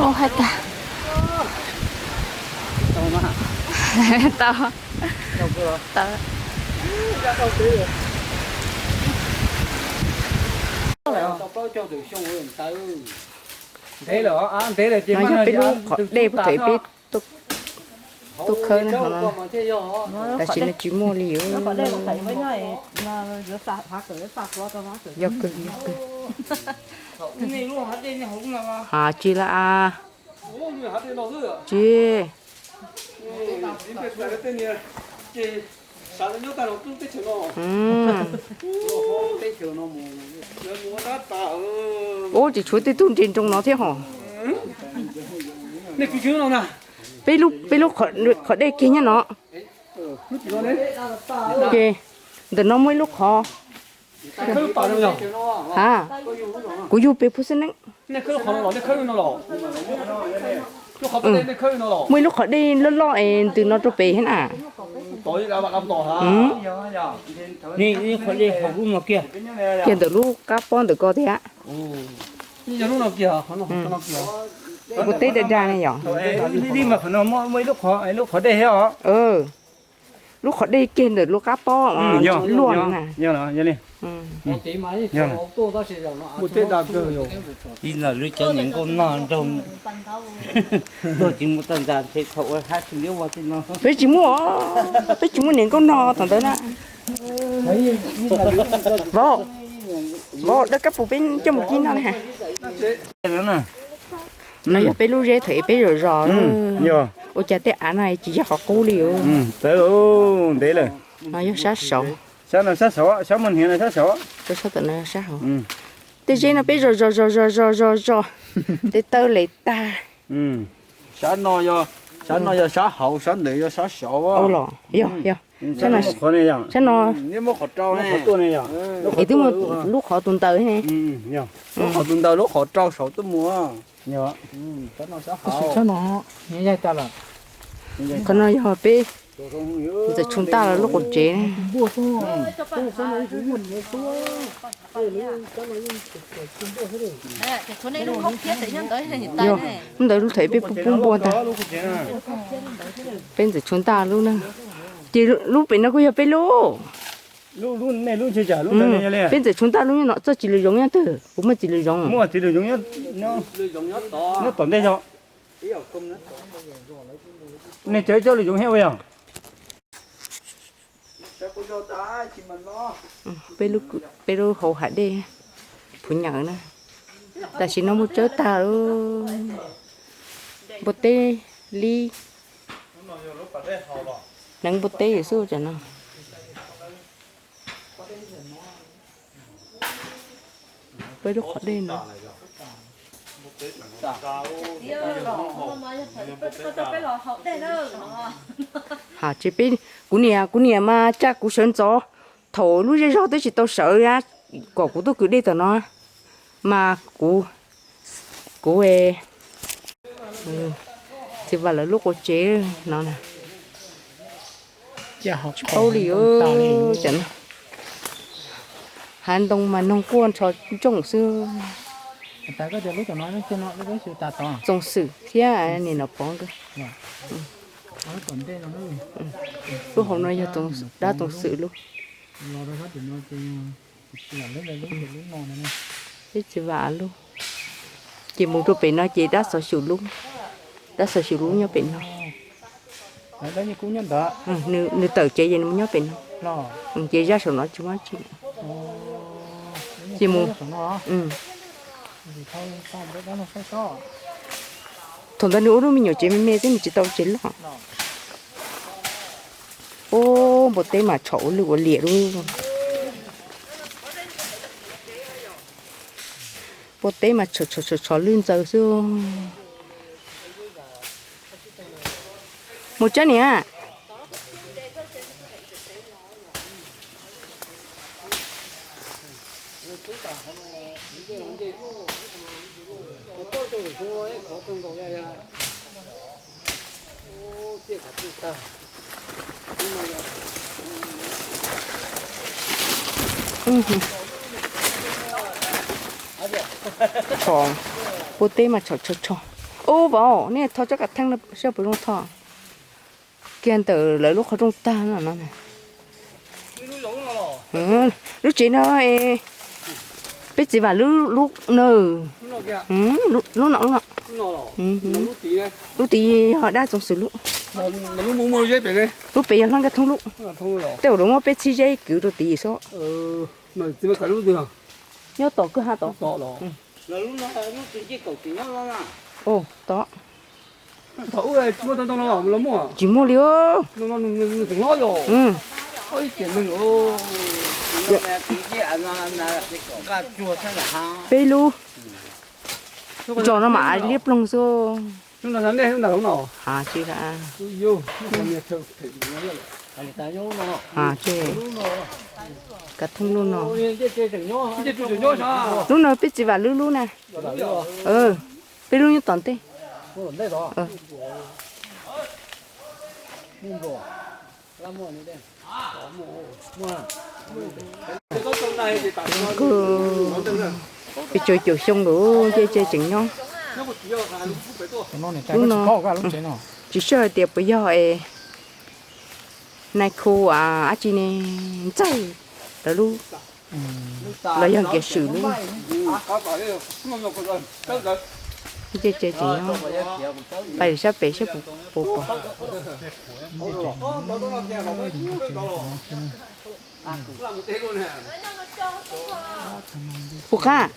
Ua hais tias tau, tau. Ntev lawm, ntev lawm ces no yog peb lub qhov dej puag thaum peb tuaj khawb na ho no. Tam sim no tsis muaj li. Yog kawg, yog kawg. Ha tsis lawm as. Tsis. Ub, tseem tshuav tej tug nres nroos no thiab hos. Peb lub, peb lub qhov dej kiag nyob no. Ces ntawm no muaj ib lub qhov. Ha, kuv yug pem phuj xwb ne. Muaj ib lub qhov dej loj loj es ntws no rau pem thiab na. Kiag ntawm lub qab pob ntawm ko thiab. Ua teb dag dag ne yom. Lub qhov dej kiag ntawm lub qab pob luaj na. Ib lub cov niam nkauj no nraug tuag tsis mus tag ntxas ntshe thaum ua hab tsis liab ua tej no. Peb tsis muaj, peb tsis muaj niam nkauj no thaum ntawd na. Vauv, vauv, dawb kab pus peb coj mus kib no na. No yog peb lub zeb thaum peb zom zos. Ua cas tej av no tsis yog qhov qub li. Ntev lawm. No yog sab saud. Sab no sab saud, sab muaj hniav no sab saud. Sab tawm no sab hauv. Tej zeb no peb zom zos zom zos zom zos zom, tej taw les tag. Sab no yog, sab no yog sab hauv, sab ntawd yog sab saud. Yog, yog. Sab no, sab no. Es twb muaj lub qhov tus ntawd ne. Lub qhov tus ntawd lub qhov rau saud twb muaj. Qhov no yog peb ntxawm Tshooj Taj lub qhov tsev. Yog, ntawd lub thaum peb pub pub npua ntag. Peb ntxawm Tshooj Taj lub na. Ces lub pem no kuj yog peb lub. Peb ntxawm Tshooj Taj lub nyob no txoj txiv lws zoov nyob twg? Kuv muaj txiv lws zoov. Muaj txiv lws zoov nyob tom ntej yog. Nej cov coj lws zoov thiab ua yog. Peb lub hauv hav dej, phuv nyam na. Tam sim no muaj tsawb tag lub npua teb li, hneev npua teb xwb tam no. Peb lub qhov dej no. Ha, ces peb, kuv niam, kuv niam mas tsa kuv sawv ntxov, thaum lub zej zog twb tsis tau sawv, kom kuv tuaj kwv dej tom no, mas kuv, kuv, txiv Vam lawv lub quav tsev no na. Tsis paub li, cov no. Hav ntoo mas noog quaj nrho ntsooj xwb. Txoos xwm thiab nim no pov nkawd. Lub hauv no yog dab txoos xwm lub. Peb txiv Vam lub. Ces mus rau pem no ces dab xov xwm lub, dab xov xwm lub nyob pem no. Nws tawm cev ces nws mus nyob pem no. Ces zaj saum no tsis muaj tsi. Ces mus. Thaum ntawd nws ua lub me nyuam tsev me me xwb, nws tsis tau tsev loj. Ub, npua teb mas tshov ua lwj ua liam lub. Npua teb mas tshov tshov tshov lwj ntxaws xwb. Mus tsa niam. Npua teb mas tshov tshov tshov. Ub vauv, nej tho tsob kav theej no saib puas zoo tho. Kiag ntawm lawv lub qhov rooj tag no no. Lub tsev no, peb txiv Vam lub, lub no. Lub no, lub no. Lub tid yog dab Txoov Xwm lub. Lub pem yog Hlob Nkaj Thoob lub. Tej zaum muab peb txhib zeb kwv rau tid xwb. Nyob tom kwj ha tod. Tod. Tsis muaj li. Peb lub. Zos no mas liab ploog xwb. Kav theej lub no. Lub no peb txiv Vam lub lub na. Peb lub nyob tom ntej. Peb caug caum xyoo lawm, ncej tsev tseem nyob. Lub no tsis sawj hais tias puas yog es nais khu dab tsi ne, ntxaij lawv lub, los yog nkiav swm lub. Ncej tsev tseem nyob, pais sab pem saib puas pom. Puas qab?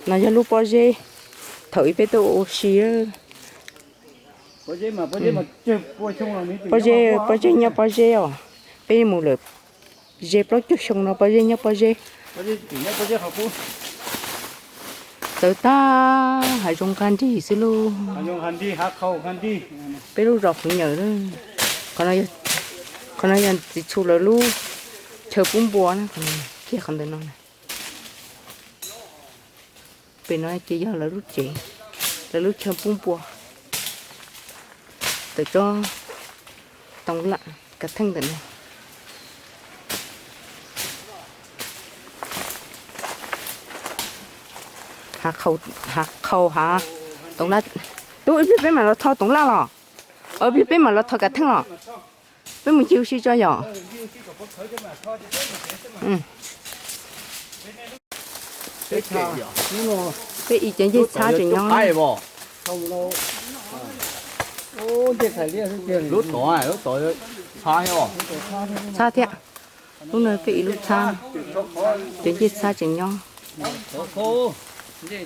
No yog lub pob zeb thaum ub peb tuaj ua si. Pob zeb, pob zeb nyob pob zeb os, peb mus lawm ze plaub caug xyoo no pob zeb nyob pob zeb. Txawv tag, hav zoov nqag nrig xwb lauj. Peb lub zos Qhuv Nyawm, qhov no yog txiv Txhu lawv lub chaw pub npua na, kiag qhov ntawm no. Pem no ces yog lawv lub tsev, lawv lub chaw pub npua. Tawm tsob toov lam kav theej ntawm no. Hav qhau hav toov lab. Tub, ib pliag peb mam los tho toov laj los? Ib pliag peb mam los tho kav theej los? Peb mus ncig ua si tso yom. Peb ib cev ncej txhab tseem nyob. Txhab thiab. Lub no peb ib lub txhab, cev ncej txhab tseem nyob. Tseem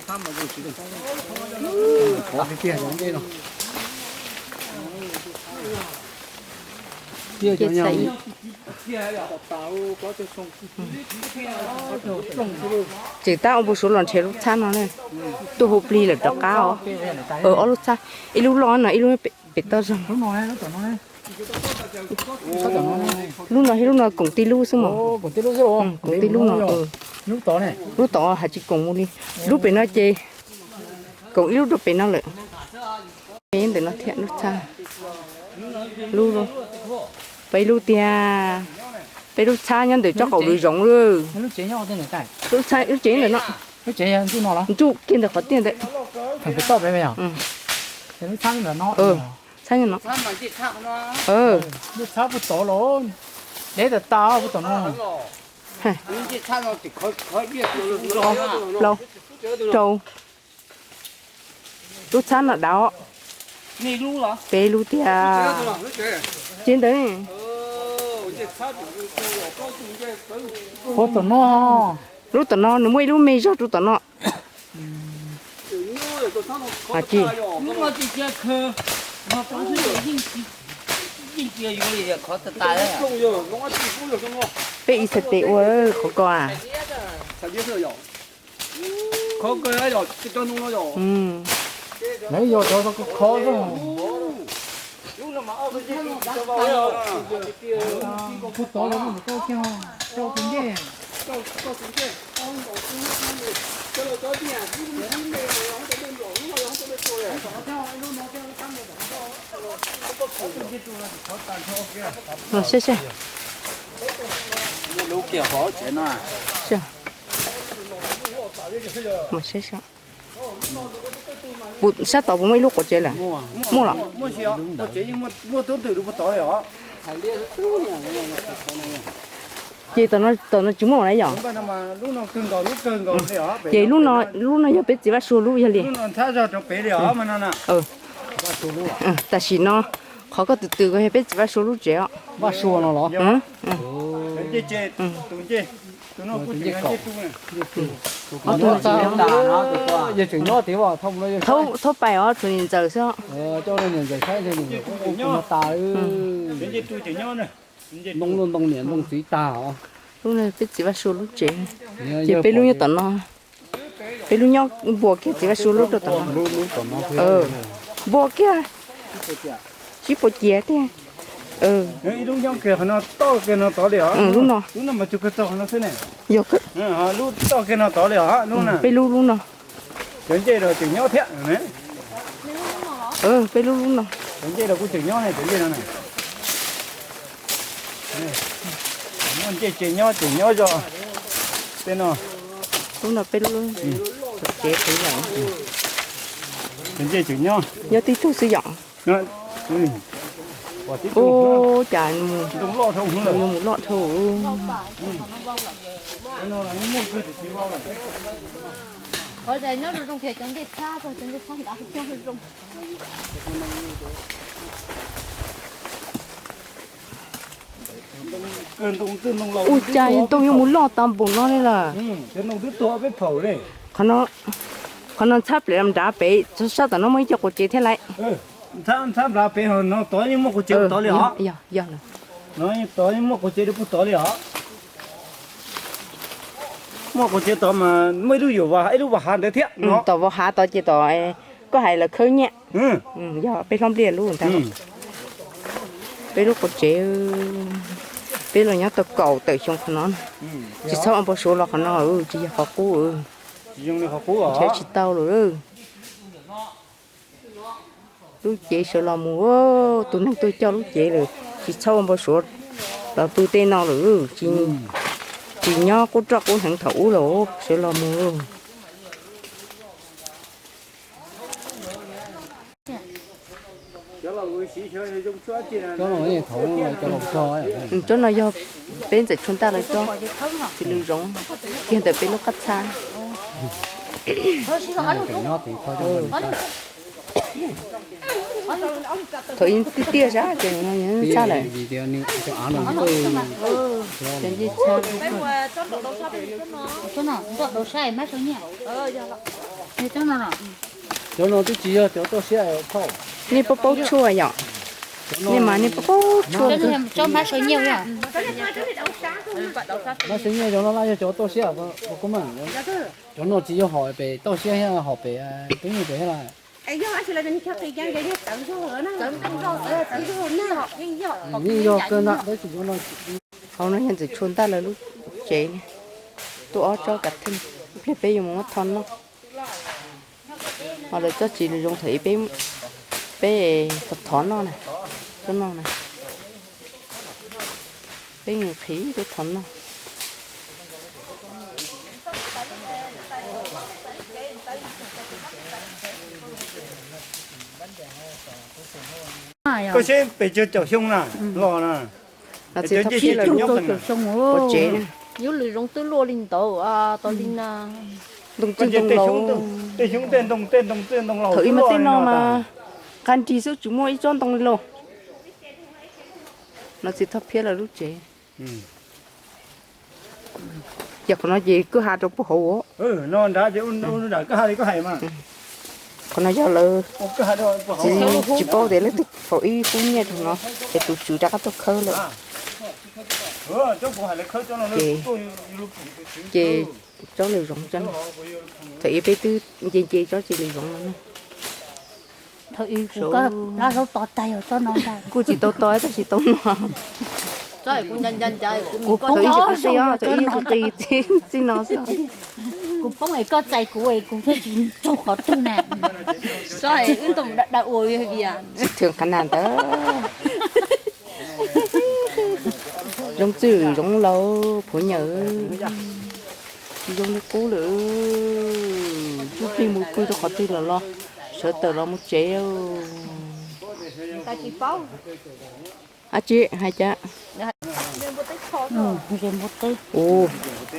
tab ua npau suav los nrhiav lub txhab no ne. Tuaj hu plig lawm rov qab os. Ob lub txhab, ib lub loj no, ib lub pem toj zog. Lub no thiab lub no koom tib lub xwb mas. Koom tib lub no. Lub tod hais tsis koom mus li. Lub pem no ces koom ib lub rau pem no lawm. Peb ntawm no thiab lub txhab. Lub, peb lub tiag. Peb lub txhab nyob ntawm tsob qaum lwm zoov lawm. Lub tsev ntawm no. Ntsuj kiag ntawm qhov tiaj ntawd. Txhab nyob no. Plaub, rau. Lub txhab no dav. Peb lub tiag. Ces ntawd, lub tom no, lub tom no nws muaj ib lub me zog rau tom no. Mas ci, peb ib txhais tes ua qhov ko a. Lawv yog cov khov zoo. Saib saib. Saib saib. Puas, sab tod puas muaj ib lub quav tsev lawm? Muaj los? Ces tom no tsis muaj na yom? Ces lub no, lub no yog peb txiv Vaj Sua lub yog li. Tam sim no qhov koj twm twm ko yog peb txiv Vaj Sua lub tsev os. Thaub pais os, tshuav niam ntxawm xwb. Lub no peb txiv Vaj Sua lub tsev, ces peb lub nyob tom no. Peb lub nyob npuab kiag txiv Vaj Sua lub rau tom no. Npuab kiag, tsis puas ciav tiag. Lub no, yog peb lub lub no. Peb lub lub no. Lub no peb lub tsev, nyob tib tug xwb yom. Ua cas nws mus loj dhau. Ua cas ntoo yuav mus loj tag npaum no li lawm. Qhov no ntxhab plaws nrad pem, sab tom no muaj ib co quav tsev thiab lauj. Ntxhab nrad pem, no tod yeej muaj quav tsev tod li os. Tod yeej muaj quav tsev rau puag tod li os. Muaj quav tsev tod mas muaj ib lub yuam, ib lub vos hav ntawd thiab. Tom vos hav tod ces tom koj hais lawv khawb nyiaj. Yog peb hlob Npliaj lub ntag. Peb lub quav tsev, peb los nyob tau kaum tawm xyoo qhov no, tsis txhob ua npau suav los qhov no, tsis yog qhov qub. Nrhiav tsis tau lawm. Lub cev sawv los mus, tus neeg tuaj coj lub cev lawm, tsis txhob ua npau suav los pw tej no lawm, tsis nyob qub roj qub hneev thaum ub lawm, sawv los mus. Tsob no yog peb ntxawm tshuaj ntaj lawv tsob, txiv lws zoov kiag ntawm peb lub qab txhab. Thaum ib tiaj tiaj sab ces txhaj lawm. Cov no twb tsis yog cov toj siab. Nej puas paub tshuaj yom? Nej mas nej puas paub tshuaj? Mab sawv nyiaj cov no laj yog cov toj siab. Cov no tsis yog hom pem toj siab thiab, hom pem peb pem thiab las. Yeej yog kawg na, tab sis cov no hauv no yog ntxawm tshuaj ntaj lawv lub tsev, tuaj ob tsob kav theej, ib pliag peb yuav mus muab tho noj. Ho lawv tsob txiv lws zoov thaum ub peb, peb thov noj na, tuaj noj na, peb mus qhib tuaj thov noj. Koj seb pes tsawg caum xyoo na, los na. Txiv thov qhib lawm, tsev, yus lwm zoov twb luaj li ntawd, tos li na. Ntoo txwj ntoo laus, tej xyoob tej ntoo, tej ntoo txwj ntoo laus thaum ub mas tej no mas Qab nrig xwb tsis muaj ib tsob ntoo li lauj. No txiv thoj phiab lawv lub tsev. Ces qhov no ces kwj ha rau puag hauv. Qhov no yog lawv txiv tsis paub tias leej twg faus ib khub nyiaj rau no, ces tus tswv rov qab tuaj khawb lawm. Ces, ces tsob lwm zoov, thaum ub peb twb nce nce tsob tsis lwm zoov no. Kuj tsis tau to tab sis tau no. Kuv thaum ub tsis qis, thaum ub tsis qis txij no xwb. Kuv poob es koj txais kuv es kuv thiaj tsis raug qhov twg na. Tsis thwm qhov na ntawd. Zoo txwj zoov laus phuv nyawm, tsis zoo li qub lawm. Ntsuj plig mus pw rau qhov twg lawm los sawv tawm los mus tsev. Ab tsi hais cas?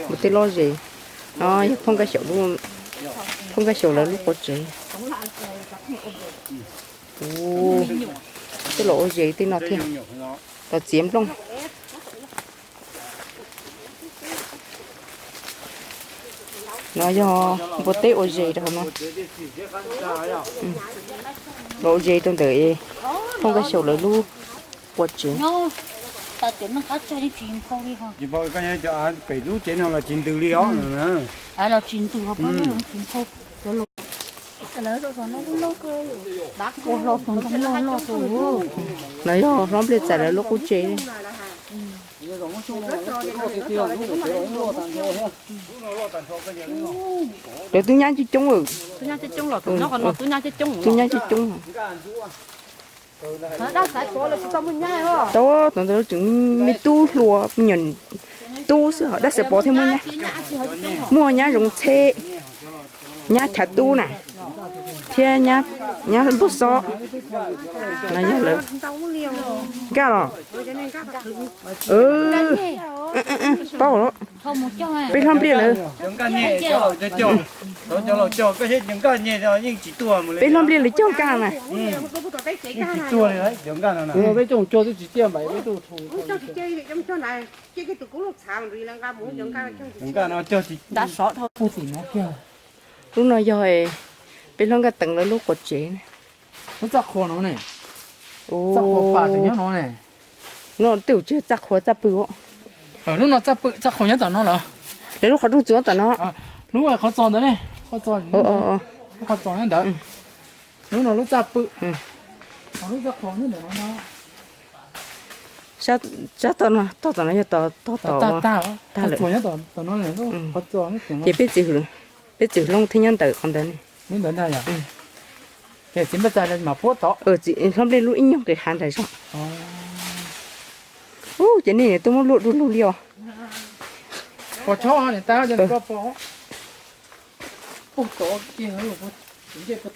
Npua teb loj zes. No yog phauj Nkaj Xyaum lawv lub quav tsev. Ub, tej los ua zes tej no thiab. Los txiav nplooj. No yog npua teb ua zes rau hauv no. Los ua zes rau ntawm phauj Nkaj Xyaum lawv lub quav tsev. Pem lub tsev no los tsis ntws li os. No yog hlob Npliaj Txais lawv lub qub tsev. Lawv twb nyab coob coob, twb nyab coob coob. Tau, tau ntawd tseem me tub hluas, me nyuam tub xwb, dab xav pov thiab muaj nyab. Muaj nyab zoov txheb, nyab chav tub na, thiab nyab ntuj xob. No yog lawv nkaj los. Paub, peb hlob Npliaj lawv, peb hlob Npliaj lawv cog nkaj na. Lub no yog peb hlob Nkaj Teev lawv lub quav tsev. Lub txaj qhua no ne. Txaj qhua pam tseem nyob no ne. No tej zaum tsis yog txaj qhua, txaj pw. Lub no txaj pw, txaj qhua nyob tom no los? Lawv lub qhov rooj txuas tom no. Lub qhov txos ntawd ne, qhov txos, lub qhov txos nyob ntawd. Lub no lub txaj pw. Lub txaj qhua nyob ntawm no. Sab tod no, tog tom no yog tog tom tag lawm. Qhov txos nyob tom no, qhov txos. Ces peb txiv, peb txiv hlob thiaj nyob ntawm qhov ntawd ne. Lub ntawd ntag yom. Ces txiv Npliaj Txais mas puab tod. Hlob Npliaj lub ib nyuag nqis hav nram zog. Ub, ces nej tuaj muab luaj du lug li os.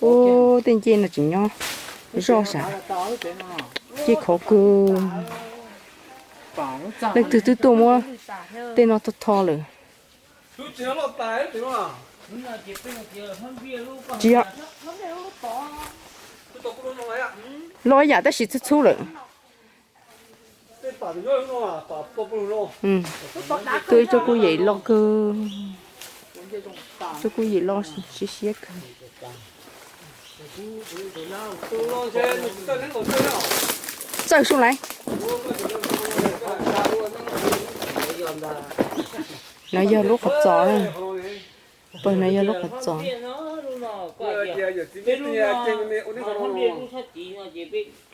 Ub, tej ncej no tseem nyob zoj sas, ncej khov kawg. Leej twg twb tuaj muab tej no tho tho lawm. Tsis yog, loj ib yam tab sis txhub txhub lawm. Tuaj ib tsob kuj yem loj kawg, tsob kuj yem loj siab siab kawg. Txawj sub laiv. No yog lub qhov txos, pawg no yog lub qhov txos.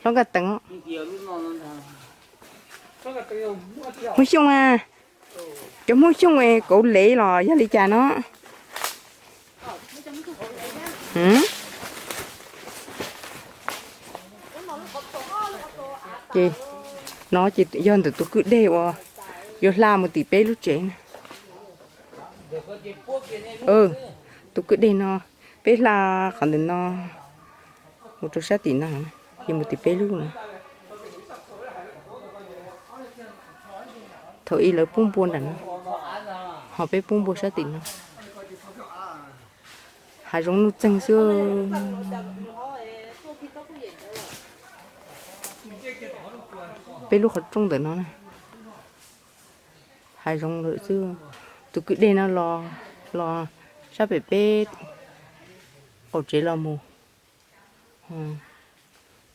Hlob Nkaj Teev, Hmoob Xyooj a, cov Hmoob Xyooj kauv lev los yog li cas no? Ces no ces yog ntawm tus kwj deg uas yuav hla mus tim peb lub tsev. Tus kwj deg no, peb hla qhov ntawm no mus rau sab tim no, ces mus tim peb lub no. Thaum ub lawv pub npua nram no, ho peb pub npua sab tim no. Hav zoov nuj txeeg xwb. Peb lub qhov rooj ntawm no na, hav zoov lawm xwb. Tus kwj dej no los, los sab pem peb qaum tsev los mus.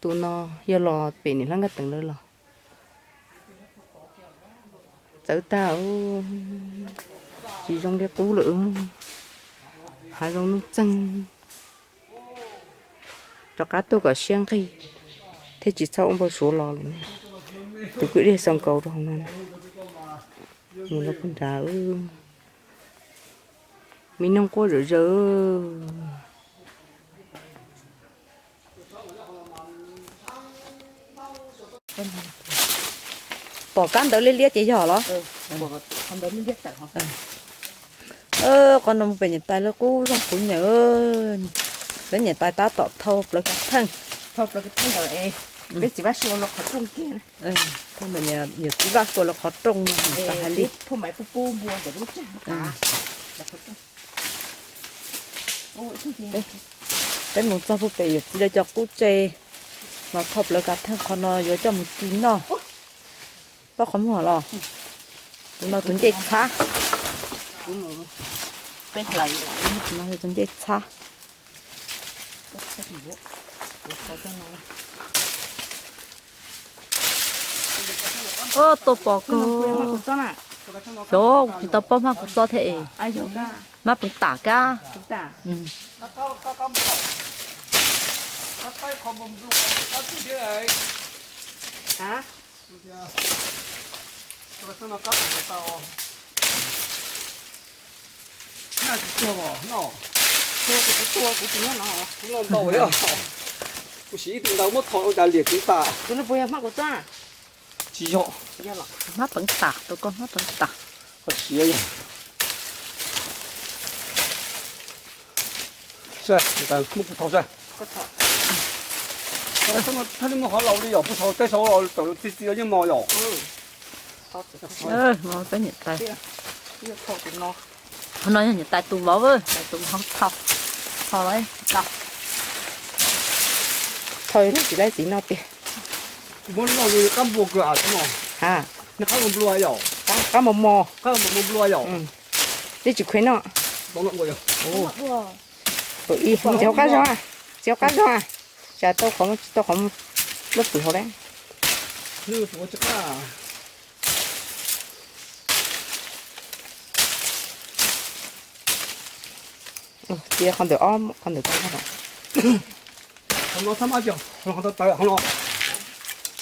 Tus no yog los pem niam hlob Nkaj Teem lawv los. Txawv tag, tsis zoo li qub lawm. Hav zoov nuj txeeg. Rov qab tuaj kom siab nqig thiab tsis txhob ua npau suav los lawm. Tus kwj dej xo nkaus rau hauv no. Mus no puag nrad, me noog quaj zom zaws. Pom kab ntawv liab liab ces yog los? Qhov no mus pem niam tais lawv qub zog kuv nyiam. Lawv niam tais tab tom thau plawv kav theej. Peb txiv Vaj Sua los qhov rooj kiag. Yawm txiv Vaj Sua los qhov rooj no niam tais hais li. Peb mus txog puag pem yawm txiv lawv cov qub tse, los thau plawv kav theej qhov no yuav coj mus ci noj. Pab qhov muag los? Tus no tus ncej txhab. Tus no yog tus ncej txhab. Tuaj pom kawg. Xyov tsis tau paub hmab kuv txob thiab es. Hmab peev tam kab. Kuv siv ib tug ntawd muab thom ua cas liam kuv tas. Tsis yog. Hmab peev tam, tus ko hmab peev tam. Siav yog. Muab kuv thau saib. Thaj li muaj qhov laus li yom, kuv thau tej saud txi txi yeej mos yom. Peb niam tais. Qhov no yog niam tais tus vauv, tais tus vauv thau. Thau los tsis tau. Thau tsis laib txiv no tiag. Muab loj li qab nplua kawg. Ha, qab nplua yom. Qab mos mos. Qab mos mos nplua yom. Twb tsis khuv noj. Txiav qab zog, txiav qab zog. Tsam tau qhov, tsis tau qhov lub pwm hauv lawm. Txiav qhov ntawm ob, qhov ntawm ko.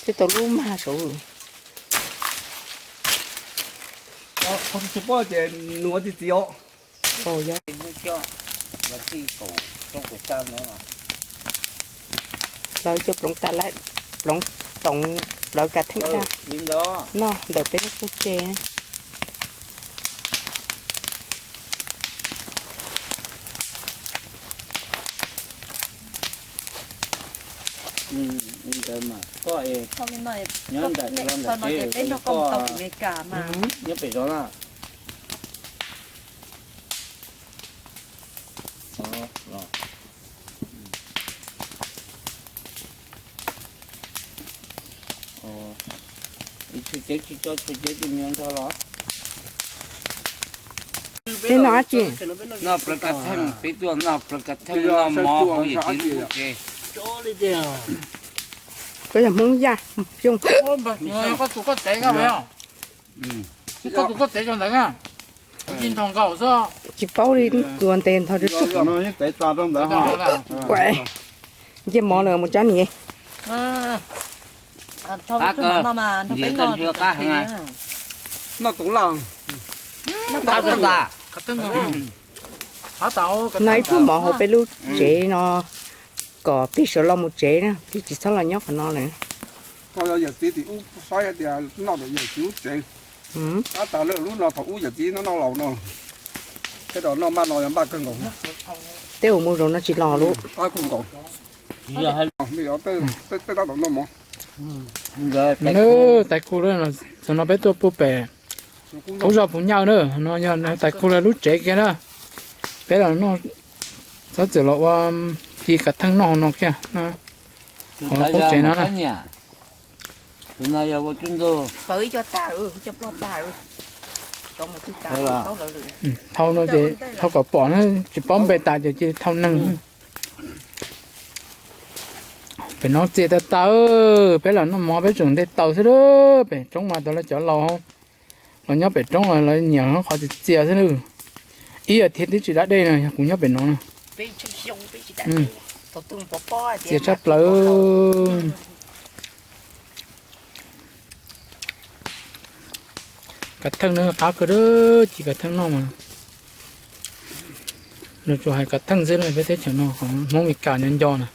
Thiab tau lub mag saud. Qhov tsis paub ces nws ua txi txiv os. Lawv cov ploov tas lawm, ploov toov lawv kav theej tag noj ntawm peb lub qub tse. Nyob pem zos na. Ib txhia cev tsis tso txhia cev tus nyob nrog los. Peb noj dab tsi? Noj plaws kav theej, peb tuaj noj plaws kav theej, noj mov hauv yawm txiv lub qub tse. Koj yog Hmoob Yaj Xyooj. Koj tus koj tsev, koj tus koj tsev rau ntawd na. Tsis paub li, kuv ntes ntho rau sub. Ncej mov lawm mus cab niam. Noj tus laj. Noj ib tug mov hauv peb lub tsev no, kom peb sawv los mus tsev na, peb tsis txhob los nyob qhov no lawm. Yog yawm txiv tim ub saib tias noj ntawm yawm txiv lub tsev. Tab tas lawm lub no thaum ub yawm txiv noj noj laus no. Tej zaum noj npaj no yog npaj kawg nkaus. Tej zaum mus zaum no tsis los lub. Kawg nkaus. Tej tab tom noj mov. Tais khu, tam no peb tuaj puag pem qub zos Phuv Nyaj na, no yog tais khu lawv lub tsev kiag na. Peb los noj, txhob txwm los ua ci kav theej noj no kiag. Qub tsev no na. Tus no yog ua tub ntxuag. Thau no ces thau kom pom na, tsis paub npe tas ces cia li thau neeg. Pem no txias tas tas, peb los noj mov peb tseem nte taws xwb lawm. Pem roob mas tau lawv cov laus los nyob pem roob los lawv nyiam qhov txias txias xwb lawm. Ib yam thiab twb tsis da dej no yog kuv nyob pem no na. Txias tshaj plaws. Kav theej no qab kawg, ci kav theej noj mas. Nws tsuas hais kav theej xwb na, peb teb chaws no qhov Hmoob Mes Kas nyob nco na.